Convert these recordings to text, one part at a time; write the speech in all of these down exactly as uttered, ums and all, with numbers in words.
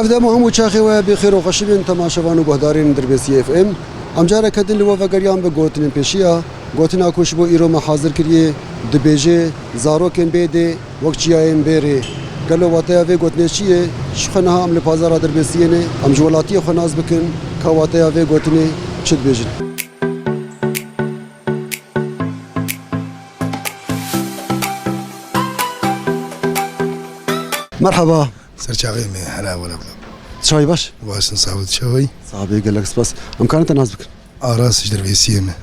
Ev dem û hemû çaxê we bi xêr û xweşî bên temaşevan û guhdarên Dirbêsiyê F M. Em careke din li we vegeriyan bi gotinên pêşiya. Gotina ku ji bo îro me hazir kiriye, dibêje, zarokên bê dê wek çiyayên bê rê. Gelo wateya vê gotinê çi ye? Ji xwe niha em li pazara Dirbêsiyê ne. Em ji welatiyê xwe nas bikin, ka wateya vê gotinê çi dibêjin. Merhaba. Ser çavê me, hela wela bila. Çavê baş? Baş in, sağ ol, çavê. Sağ be, gelek spas. Em karin te nas bikin? Aras ji Dirbêsiyê me.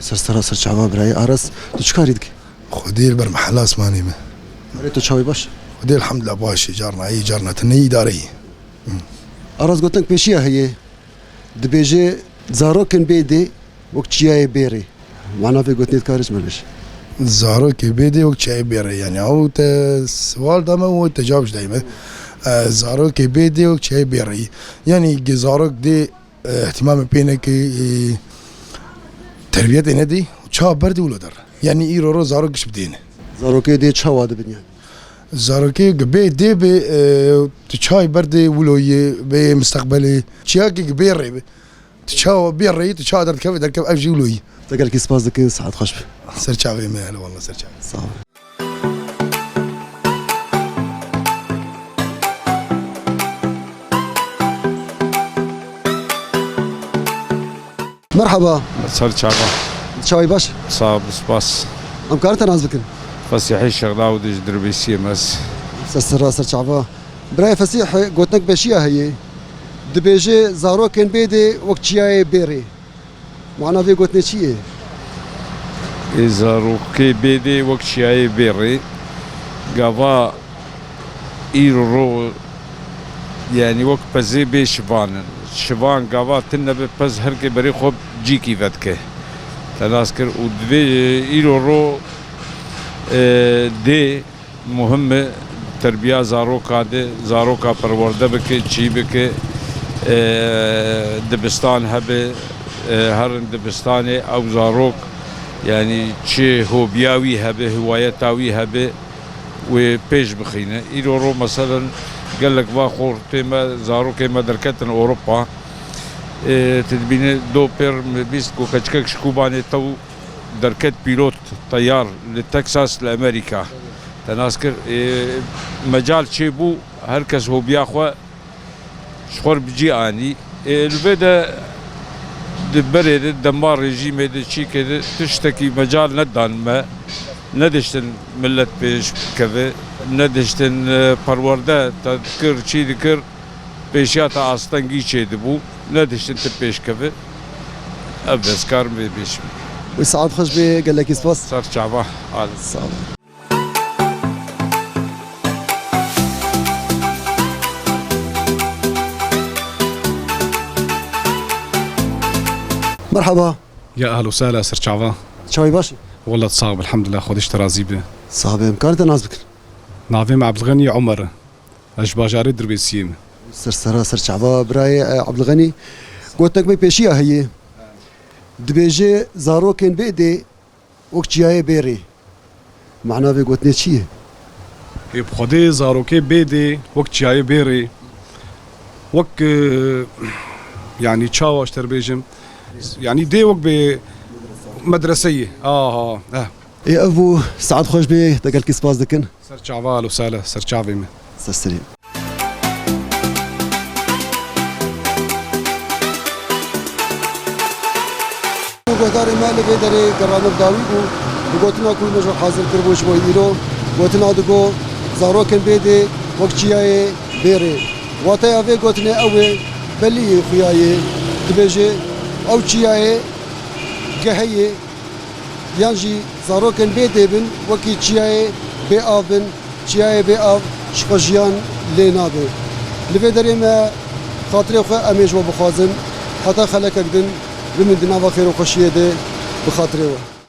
Ser sera ser çava birayê Aras, tu çi karî dikî? Xwedê li ber mehela Osmanê me. Erê tu çavê baş? Xwedê elhamdulillah baş e, carna iyi, carna tune îdare ye. Aras gotinek pêşiya heye. Dibêje zarokên bê dê wek çiyayê bê rê. Mana vê gotinê dikare ji me bêje? Zarokê bê dê wek çiyayê bê rê. Yani ew te siwal da me û te cewab jî dayî me. E, zarokê bê dê wek çiyayê bê rê. Yani gi zarok dê, e, ihtimamê pê neke, e, terbiyetê nedî, çawa berdî wilo der. Yani îro ro zarok giş bidêne. Zarokê dê çawa dibin yani? Zarokê gi bê dê be, e, tu çay berdê wilo yê, bê mustaqbelê. Çiyakê gi bê rê be. Tu çawa bê rê, tu çawa derdikeve, derkev ev jî wilo yî. Te gelkî spas dikin, saet xweş be. Ser çavê me, hele wallah ser çavê. Sağ ol. Merhaba. Ser çava. Çavê baş? Sağ ol, spas. Em karin te nas bikin? Fesîhê Şexdawdê ji Dirbêsiyê me ez. Ser sera ser çava. Birayê Fesîh, gotinek beşiya heye. Dibêje zarokên bê dê wek çiyayê bê rê. Mana vê gotinê çi ye? Ê zarokê bê dê wek çiyayê bê rê. Gava îro ro, yani wek pezê bê şivan in. Şivan gava tune be pez her kê berê xwe cîkî vedike. Te nas kir û divê îro ro, e, dê muhim e terbiya zaroka de, zaroka perwerde bike, çî bike, e, dibistan hebe, e, herin dibistanê ew zarok, yani çi hobiya wî hebe, hiwayeta wî hebe, wê pêş bixîne. Îro ro meselen gelek va xortê me, zarokê me derketin Ewropa. Ê, tu dibîne do pêr me bîst ku keçikek ji Kubanê tew derket pîlot teyar li Texas li Amerîka. Te nas kir, ê, mecal çêbû, her kes hobiya xwe ji xwe re bi cî anî. Ê, li vê de di berê de dema rejîmê de çîkê de tiştekî mecal nedan me. Nediştin millet pêş bikeve, nediştin, e, perwerde te dikir, çî dikir, pêşiya te astengî çêdibû, nediştin tu pêş keve. Ev dest karim vê bêjim. Wê saet xweş bê, gelekî spas. Ser çava, al. Sağ ol. Merhaba. Ya ehlo sehla, ser çava. Çavê baş? Wellah sağ ol, elhamdülillah, Xwedê ji te razî be. Sağ be, em karin te nas bikin? Navê me Ebdilxenî Omer e. Ez ji bajarê Dirbêsiyê me. Ser sera ser çava birayê, e, Ebdilxenî. Gotinek me pêşiya heye. Dibêje zarokên bê dê wek çiyayê bê rê. Mana vê gotinê çi ye? Ê bi Xwedê zarokê bê dê wek çiyayê bê rê. Wek, e, yani çawa ji te re bêjim? Yani dê wek bê medreseyê. Aha, eh. Ê ev bû, saet xweş bê, te gelkî spas dikin. Ser çava, ehlo sehla, ser çavê me. Ser serê. Guhdarê me li vê derê gerane bi dawî bû, bi gotina ku me ji hazir kiribû ji bo îro, gotina digo, zarokên bê dê wek çiyayê bê rê. Wateya vê gotinê ew ê, belî yê xuya yê, dibêje, ew çiyayê gehê yê, yan jî zarokên bê dê bin, wekî çiyayê bê av bin, çiyayê bê av ji xwe jiyan lê nabe. Li vê derê me xatirê xwe em ê ji we bixwazin, heta xelekek din bimîn di nava xêr û xweşiyê de bi xatirê we.